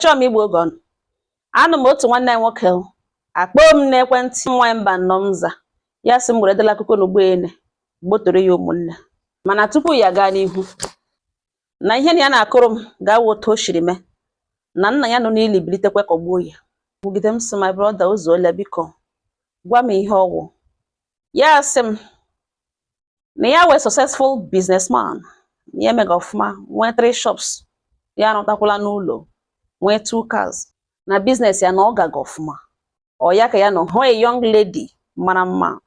Chọọ m igbu oge ọnụ. Anụ m otu nwanne anyị nwoke akpọọ m n'ekwentị nwa mba nnọọ m za ya sị m were dela akụkọ n'ugbo ene gbotoro ya ụmụnne. Mana tupu ya gaa n'ihu na ihe na ya na-akụrụ m ga-awụ otu o shiri mee na nna ya nọ n'ili bilitekwe kọgbuo ya. Kwugide m sị, "My brother, ụzọ ole? Biko gwa m ihe ọgwụ." Ya sị m na ya wee successful businessman, na ya emega ọfụma, nwee three shops, ya arụtakwala n'ụlọ, nwee two cars na business ya, na ọ gaga ọfụma. Ọ ya ka ya nọ hụ a young lady mara mma,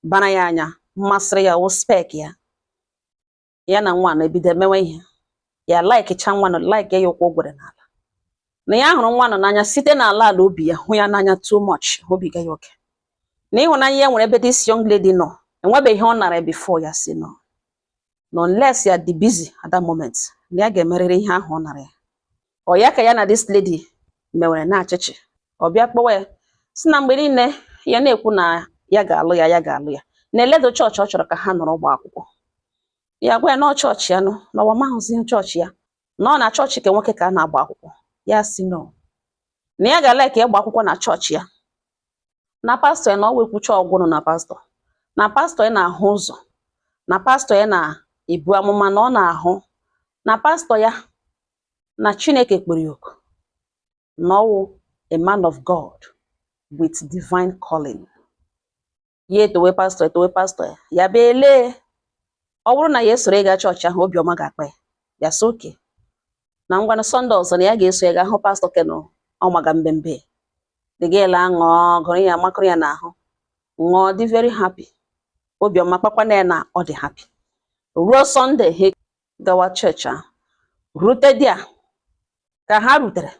bara ya anya, mmasịrị ya, wụ spec ya. Ya na nwa na-ebido mewe ihe, ya like cha nwa nọ, like ya ụkwụ gwere n'ala, na ya hụrụ nwa nọ n'anya site n'ala ala obi ya, hụ ya n'anya too much, obiga ya oke, na ịhụnanya ya nwere ebe this young lady nọ enwebeghị ihe ọ nara before. Ya si no no, unless ya dị busy at that moment, na ya ga-emerịrị ihe ahụ ọ nara ya. Ọ ya ka ya na this lady mewere na-achịchị. Ọ bịa kpọwa ya, si na mgbe niile ya na-ekwu na ya ga-alụ ya, ya ga-alụ ya, na eledo chọọchị ọ chọrọ ka ha nọrọ gba akwụkwọ. Ya gwa ya na ọ chọọchị ya nọ n'ọwa mahụzi chọọchị ya na ọ na chọọchị ke nwoke ka a na-agba akwụkwọ. Ya si no, na ya ga-ala ka ịgba akwụkwọ na chọọchị ya, na pastọ ya na ọ wekwucha ọgwụnụ, na pastọ, na pastọ ya na-ahụ ụzọ, na pastọ ya na-ebu amụma, na ọ na-ahụ na pastọ ya na Chineke kpọrọ ya oku, na ọwụ a man of God with divine calling. Ya etowe pastọ, etowe pastọ ya, ya bịa elee ọ bụrụ na ya esoro ịga chọọchị ahụ, obiọma ga-akpa ya. Ya sị oke na ngwanụ, Sunday ọzọ na ya ga-eso ya gaa hụ pastọ kenụ. Ọ maga mbembe, the girl aṅụọ gụrụ ya, makụrụ ya n'ahụ, ṅụọ, dị very happy, obiọma kpakwana ya na ọ dị happy. Ruo Sunday, ha gawa chọọchị ahụ, rute dia. Ka ha rutere,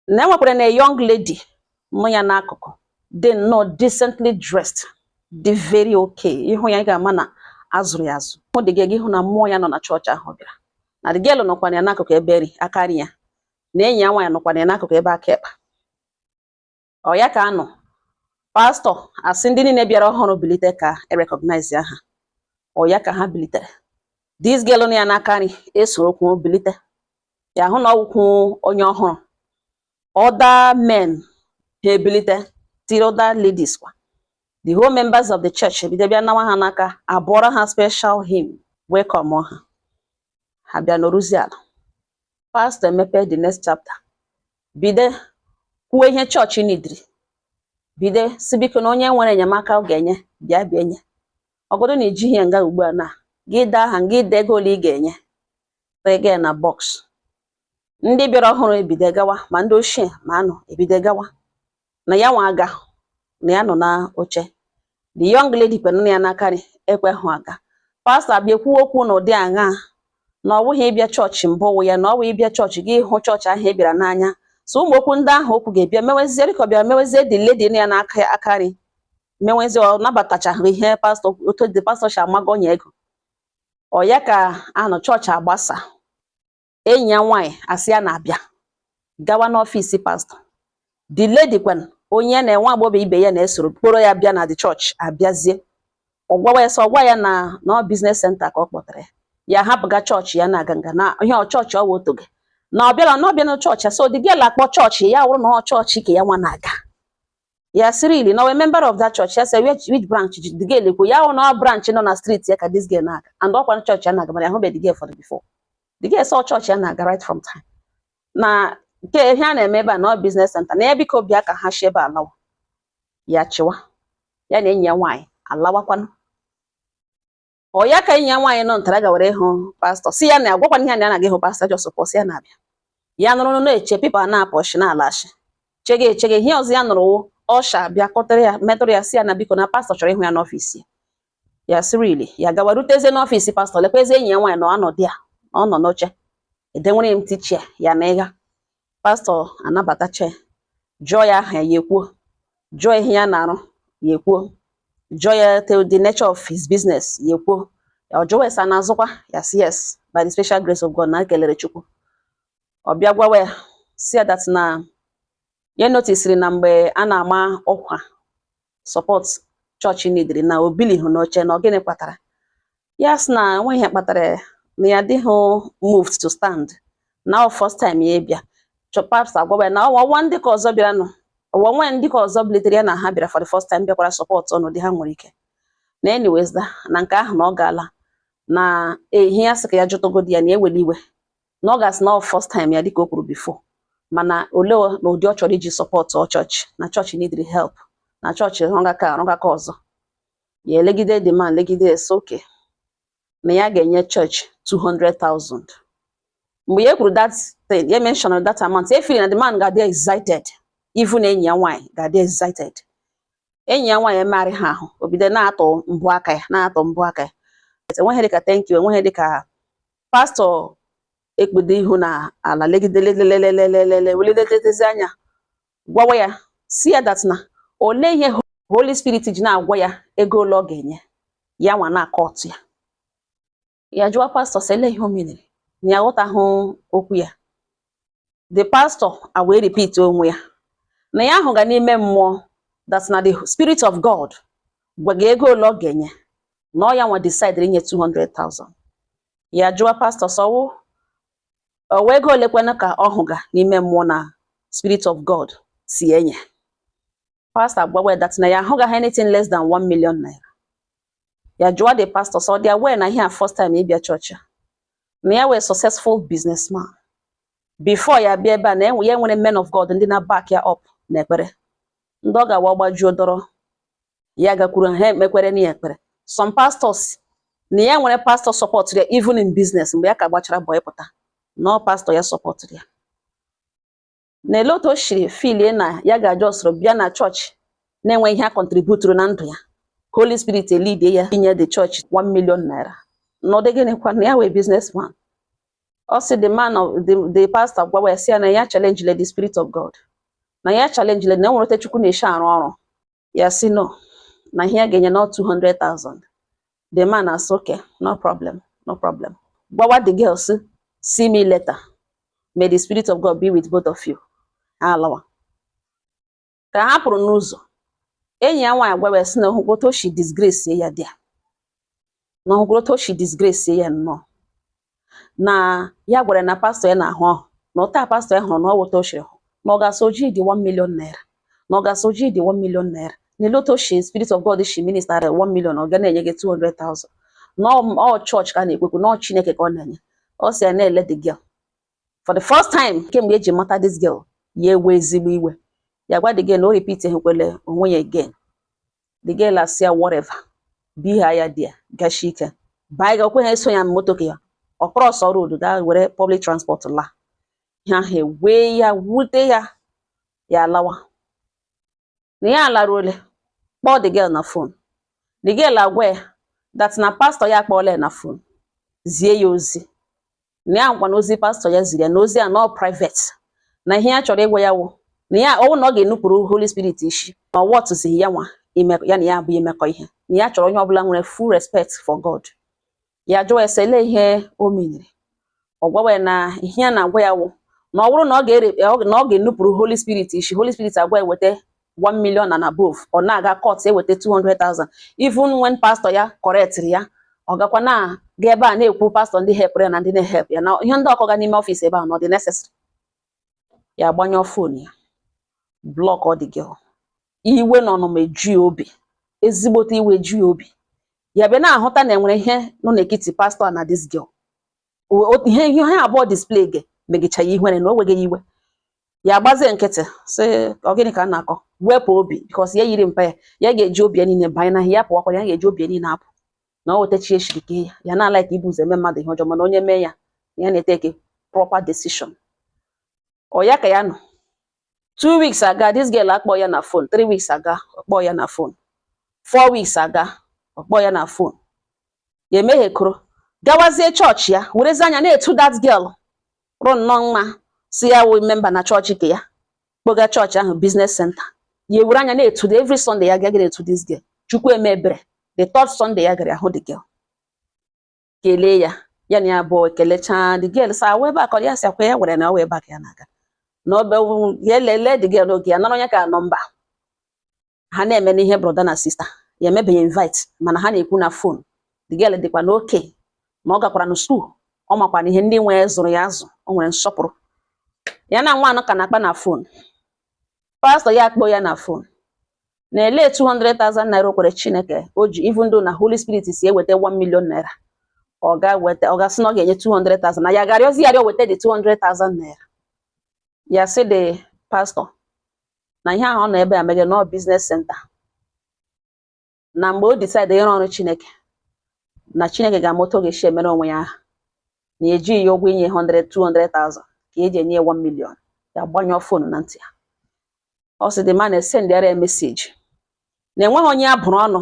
na enwekwara na young lady nọ ya n'akụkụ, dị nnọọ decently dressed, dị very okay. Ịhụ ya, ị ga-ama na azụrụ ya azụ. Hụ dị gị hụ na mmụọ ya nọ na chọọchị ahụ bịara, na the girl nọkwana ya n'akụkụ ebe nri aka nri ya, na enyi ya nwaanyị nọkwana ya n'akụkụ ebe aka ekpe. Ọ ya ka anọ, pastọ asị ndị niile bịara ọhụrụ bilite ka e recognize ya ha. Ọ ya ka ha bilitere, this girl nọ ya n'aka nri esoro okwu bilite, ya hụ na ọwụkwụ onye ọhụrụ. Other men ha ebilite, tiri other ladies kwa. The whole members of the church ebido bịa nawa ha n'aka, abụọrọ ha special hymn, welcome ha. Ha bịa nọrụzi ala. Pastọ emepe the next chapter, bido kwuo ihe chọọchị nidiri, bido si biko na onye nwere enyemaka ọ ga-enye, bịa bịa nye. Ọgọdụ na ijighị ya nga ugbu a, na gị dee aha gị, dee ego ole ị ga-enye, tege na box. Ndị bịara ọhụrụ ebido gawa, ma ndị ochie ma anụ ebido gawa, na ya nwa aga na ya nọ na oche. The young lady kwenụ ya n'aka nri ekweghị aga. Pastọ abịa kwuo okwu n'ụdị aṅaa na ọ bụghị ịbịa chọọchị mbụ wụ ya, na ọ bụ ịbịa chọọchị gị hụ chọọchị ahụ ị bịara n'anya. So ụmụ okwu ndị ahụ okwu ga-ebịa mewezie dịka ọ bịara mewezie the lady nọ ya n'aka aka nri, mewezie ọ nabatachaghị ihe pastọ, otu the pastọ si amago onye ego. Ọ ya ka anọ chọọchị agbasa, enyi ya nwaanyị asị ya na-abịa gawa n'ọfịs pastọ. The lady kwen onye ya na nwa agbọghọ ibe ya na-esoro kpọrọ ya bịa na the church, abịazie ọ gwawa ya sị ọ gwa ya na ọ business center ka ọ kpọtara ya, ya hapụga chọọchị ya na-aga nga na ihe ọ chọọchị ọ wụ otoge na ọ bịara na ọ bịa na chọọchị ya. So the girl akpọ chọọchị ya wụrụ na ọ chọọchị ka ya nwa na-aga. Ya sịrị na ọ member of that church. Ya sị which branch? The girl ekwu ya wụ na ọ branch nọ na street ya ka this girl na-aga, and ọkwa chọọchị ya na-aga, mana ya ahụbeghị the girl for the before. The girl saw chọọchị ya na-aga right from time, na nke ihe a na-eme ebe a na ọ business center, na ya biko bịa ka ha shi ebe a lawa. Ya chịwa ya na enyi ya nwaanyị alawakwanụ. Ọ ya ka enyi ya nwaanyị nọ ntara gawara ịhụ pastọ, si ya na agwakwana ihe na ya na-aga ịhụ pastọ, just pụọ, si ya na-abịa. Ya nụrụ na-eche people na-apụ ọchị na-alachi, chege echege. Ihe ọzọ ya nụrụ wụ usher bịa kọtara ya, metụrụ ya, si ya na biko, na pastọ chọrọ ịhụ ya n'ọfịs ya. Ya sịrị ya gawa, rutezie n'ọfịs pastọ, lekwazie enyi ya nwaanyị na ọnọdụ ya na ọ nọ n'oche edenwere m tichia ya na ịga. Pastọ anabatacha ya, jụọ ya aha ya, ekwuo, jụọ ihe ya na-arụ, ya ekwuo, jụọ ya the nature of his business, ya ekwuo. Ọ jụwa ese a na-azụkwa, ya sị yes, by the special grace of God, na ekelere Chukwu. Ọ bịa gwawa ya, si ya that na ya notisiri na mgbe a na-ama ọkwa support chọọchị nidiri, na o bilihụ n'oche, na ọ gịnị kpatara? Ya sị na enweghị ihe kpatara ya, na ya adịghị moved to stand, Na ọ first time ya bịa chọ, pastor agwawa ya na ọwa ndị ka ọzọ bịara nụ, ọwa nwe ndị ka ọzọ bilitere ya na ha bịara for the first time, bịakwara support ọnọdụ ha nwere ike. Na anyways, da na nke ahụ na ọ gaala na ihe ya sị ka ya jụtụgodi ya na eweli iwe na ọ ga-asị na ọ first time ya, dịka o kwuru before, mana ole na ụdị ọ chọrọ iji support ọ chọọchị, na chọọchị needed help, na chọọchị rụgaka arụgaka ọzọ. Ya elegide the man, legide ese oke na ya ga-enye chọọchị 200,000. Mgbe ya kwuru that thing, ya mention that amount, ya feel na the man ga-adị excited, even enyi ya nwaanyị ga-adị excited. Enyi ya nwaanyị emegharị ha ahụ, o bido na-atụ mbụ aka ya, na-atụ mbụ aka ya. Enweghị dịka thank you, enweghị dịka. Pastor ekpudo ihu na ala, legide, lelelelelelele, welitetezi anya, gwawa ya, si ya that na olee ihe Holy Spirit ji na-agwa ya ego ole ọ ga-enye ya nwa na-akọ ọtụ ya. Ya jụọ pastor sị ele ihe o mere na ya aghọtaghị okwu ya. The pastor a wee repeat onwe ya na ya ahụ ga n'ime mmụọ that na the Spirit of God gwaga ego ole ọ ga-enye, na ọ ya nwa decide inye 200,000. Ya jụọ pastor sọwụ o ego ole kwana ka ọ hụga n'ime mmụọ na Spirit of God si enye. Pastor agwawa ya that na ya ahụgaghị anything less than 1 million naira. Ya jụọ the pastor sọ dị aware na ihe a first time ịbịa chọọchị a, na ya wee successful businessman before ya bịa ebe a, na ya nwere men of God ndị na back ya up n'ekpere, ndị ọ ga-awa gbajuo dọrọ ya gakwuru ha ekpekwere na ya ekpere. Some pastors na ya nwere pastor support ya even in business. Mgbe ya ka gbachara boy pụta na ọ pastor ya support ya, na ele otu o siri filie na ya ga-aja ọsọrọ bịa na chọọchị na-enwe ihe a contributuru na ndụ ya, Holy Spirit elidie ya inye the church 1 million naira, na ọ dị gịnịkwa na ya wee businessman. Ọ sị the man of the pastor gwawa ya sị ya na ya challenge the Spirit of God, na ya challenge na enwere ote Chukwu na-esi arụ ọrụ. Ya sị no, na ihe ya ga-enye not 200,000. The man asị okay, no problem, no problem. Gwawa the girl sị see me later, may the Spirit of God be with both of you. Ha alawa. Ka ha pụrụ n'ụzọ, enyi ya nwaanyị gwawa ya sị na otu o si disgrace ya dị ya, na otu o si disgrace ya nnọọ, na ya gwara na pastor ya na-ahụ ọhụ na ụta pastor ya hụrụ na ọ wụta o siri hụ na ọ ga-asọ ojii dị 1 million naira, na ọ ga-asọ ojii dị 1 million naira, na ele otu o si Spirit of God si minister 1 million, ọ ga na-enye gị 200,000, na ọ chọọchị ka a na-ekwekwu, na ọ Chineke ka ọ na-enye. Ọ sị ya na-ele the girl for the first time kemgbe eji mata this girl, ya ewe ezigbo iwe. Ya gwa the girl na o repeat ekwele onwe ya again. The girl asị ya whatever, biha ya dị ya gashi ike baa ga okwe ha eso ya moto ka ya ọ cross road gaa were public transport la. Ihe ahụ ewee ya wute ya. Ya lawa na ya alaruole, kpọọ the girl na phone. The girl agwa ya that na pastor ya akpọọla ya na phone zie ya ozi, na ya nkwa na ozi pastor ya ziri ya na ozi a nọ private, na ihe ya chọrọ ịgwa ya wụ na ya ọwụ na ọ ga-enupụrụ Holy Spirit isi, na ọwa ọtụzighị ya nwa ime ya na ya abụ imekọ ihe, na ya chọrọ onye ọbụla nwere full respect for God. Ya jụọ ya sị ele ihe o menyere. Ọ gwawa ya na ihe ya na-agwa ya wụ na ọ bụrụ na ọ ga-ere na ọ ga-enupụrụ Holy Spirit isi, Holy Spirit agwa ya weta 1 million and above, ọ na-aga court eweta 200,000. Even when pastor ya correctịrị ya, ọ gakwa na ga ebe a na-ekwu pastor ndị help ya na ndị na-help ya na ihe ndị ọkọga n'ime office ebe a, na ọ dị necessary. Ya agbanyụọ phone ya, block ọ the girl. Iwe na ọnụma eju ya obi, ezigbote iwe ju ya obi. Ya bịa na-ahụta na enwere ihe nọ n'etiti pastor na this girl. Ihe ha abụọ display ge megicha ya ihere na o weghị iwe. Ya agbazie nkịtị sị ọ gịnị ka a na-akọ, wepụ obi, because ya yiri mpa ya, ya ga-eji obi ya niile banye n'ahịa ya pụwakwa, ya ga-eji obi ya niile apụ na ọ wetachi eshiri kee ya. Ya na like ibu ụzọ eme mmadụ ihe ọjọọ, mana onye mee ya, ya na-eteke proper decision. Ọ ya ka ya nọ 2 weeks aga, this girl akpọ ya na phone. 3 weeks aga, ọ kpọọ ya na phone. 4 weeks aga, ọ kpọọ ya na phone. Ya emeghekoro gawazie chọọchị ya, werezi anya na-etu that girl rụ nnọọ mma, si ya wụ member na chọọchị ke ya kpoga chọọchị ahụ business center. Ya ewere anya na-etu every Sunday ya gaga etu this girl. Chukwu eme ebere, the third Sunday ya gara ahụ the girl, kelee ya, ya na ya abụọ kelechaa. The girl sa awa ebe a ka ọ ya si akwa ya were na ọwa ebe a ka ya na-aga na obe ya elele the girl n'oge ya nara onye ka nọmba ha na-eme n'ihe brother na sister. Ya emebeghị invite, mana ha na-ekwu na phone. The girl dịkwa n'oke na ọ gakwara na school. Ọ makwa na ihe ndị nwe ya zụrụ ya azụ, o nwere nsọpụrụ. Ya na nwa anọ ka na-akpa na phone. Pastọ ya akpọ ya na phone na-ele 200,000 naira o kwere Chineke o ji, even though na Holy Spirit si eweta 1 million naira, ọ ga weta, ọ ga-asị na ọ ga-enye 200,000, na ya ga-arịọzi ya arịọ weta the 200,000 naira. Ya sị the pastor na ihe ahụ ọ nọ ebe a mege nọ business center, na mgbe o decide ịrụ ọrụ Chineke, na Chineke ga-ama otu ọ ga-esi emere onwe ya aha, na ejighị ya ụgwọ inye 100 200,000 ka eji enye ya 1 million. Ya gbanyụọ phone na ntị ya. Ọ sị the man esendịara ya message na enweghị onye ya bụrụ ọnụ,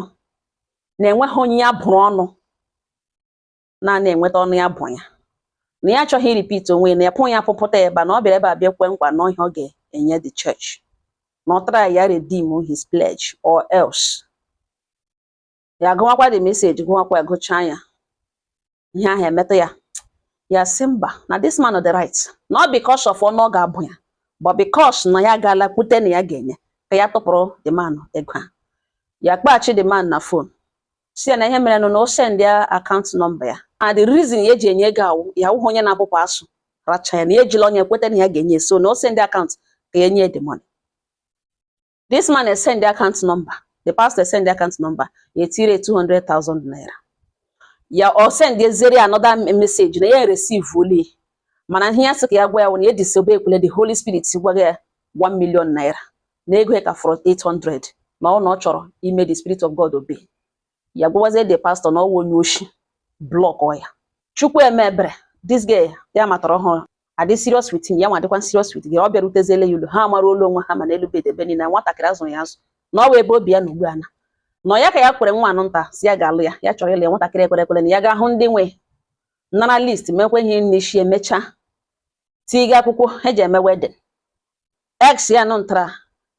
na enweghị onye ya bụrụ ọnụ na enweta ọnụ ya bụ ya, na ya achọghị repeat onwe ya, na ya pụ ya pụpụta ebe a, na ọ bịara ebe a bịa kwe nkwa na ihe ọ ga-enye the church, na ọ tara ya redeem his pledge or else. Ya gụwakwa the message, gụwakwa ya, gụchaa ya, ihe ahụ emetụ ya. Ya sị mba, na this man dị right, na ọ because of ọnụ ọ ga-abụ ya, but because na ya agaala kwute na ya ga-enye, ka ya tụpụrụ the man ego a. Ya kpaghachi the man na phone, si ya na ihe mere nụ na o send ya account number ya, and the reason ya eji enye ego awụ ya awụghị onye na-abụpụ asụ racha ya, na ya ejila onye kweta na ya ga-enye, so na o send account ka ya nye the money. This man send the account number, the pastor send the account number, ya etire 200,000 naira. Ya ọ send ezeri another message na ya receive ole, mana ihe ya sị ka ya gwa ya wụ na ya disobey ekwele the Holy Spirit gwa ya 1 million naira, na ego ya ka fọrọ 800, ma ọ na ọ chọrọ ime the Spirit of God obey. Ya gwawazie the pastor na ọ wụ onye oshi, block ya. Chukwu eme ebere, this girl ya matara ọhụrụ adị serious with him, ya nwa adịkwa serious with gị. Ọ bịaruteziele ya ụlọ, ha amara olu onwe ha, ma n'elu bed ebe niile. Nwatakịrị azụrụ ya azụ na ọ wụ ebe obi ya na ugbu a na nọ ya ka ya kwere nwa anụ nta si ya ga-alụ ya. Ya chọrọ ịlụ ya. Nwatakịrị ekwere ekwere na ya ga-ahụ ndị nwe nara list, mekwa ihe n'isi, emecha tiga akwụkwọ eji eme wedding. Ex ya nụ ntara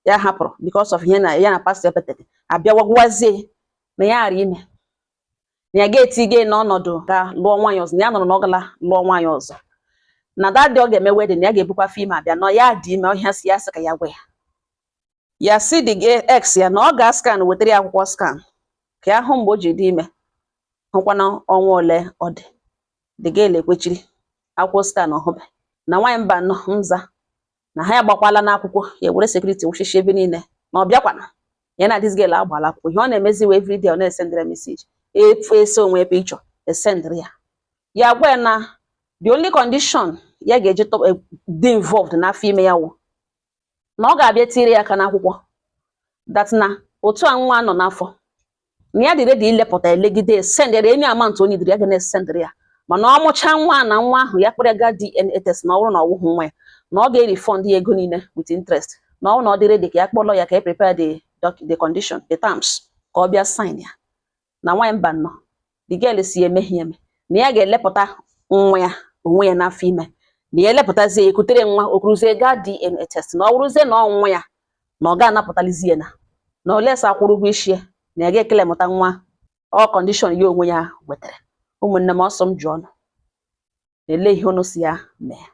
ya hapụrụ because of ihe na ya na pastor epetere abịawa gwazie na ya ara ime, na ya ga-etige n'ọnọdụ ga lụọ nwaanyị ọzọ, na ya nọrọ na ọ gala lụọ nwaanyị ọzọ, na that day ọ ga-eme wedding, ya ga-ebukwa afọ ime abịa, na ya dị ime. Ọhịa si ya sị ka ya gwa ya. Ya si the ex ya na ọ ga scan, wetara ya akwụkwọ scan ka ya hụ mgbe o ji dị ime, hụkwana ọnwa ole ọ dị. The girl ekwechiri akwụkwọ scan ọhụbe na nwaanyị mba nọ nza na ha agbakwala n'akwụkwọ. Ya were security wụchichi ebe niile na ọ bịakwana. Ya na this girl agbala akwụkwọ. Ihe ọ na-emezi wee everyday ọ na-esendịrị ya message, efu ese onwe picture esendịrị ya. Ya gwa ya na the only condition ya ga-eji dị involved n'afọ ime ya wụ na ọ ga-abịa tiri ya aka n'akwụkwọ that na otu a nwa nọ n'afọ, na ya dị ready ilepụta elegide, sendịrị any amount onye dịrị ya ga na-esendịrị ya, mana ọ mụchaa nwa na nwa ahụ, ya kpọrọ ya gaa DNA test, na ọ bụrụ na ọ wụghị nwa ya, na ọ ga-erefund ya ego niile with interest, na ọ bụrụ na ọ dị ready ka ya kpọrọ ya ka e prepare the condition, the terms, ka ọ bịa sign ya. Na nwaanyị mba nnọọ, the girl si emeghi eme na ya ga-elepụta nwa ya onwe ya n'afọ ime, na ya elepụtazie ya, ekutere nwa okuruzie gaa DNA test, na ọ bụrụzie na ọ nwa ya, na ọ ga-anapụtalizie na olesa akwụrụ ụgwọ isi ya, na ya ga-ekele mụta nwa. Ọ condition ya onwe ya wetara. Ụmụnne m, ọsọ m jụọ ọnụ, ele ihe unu si ya mee?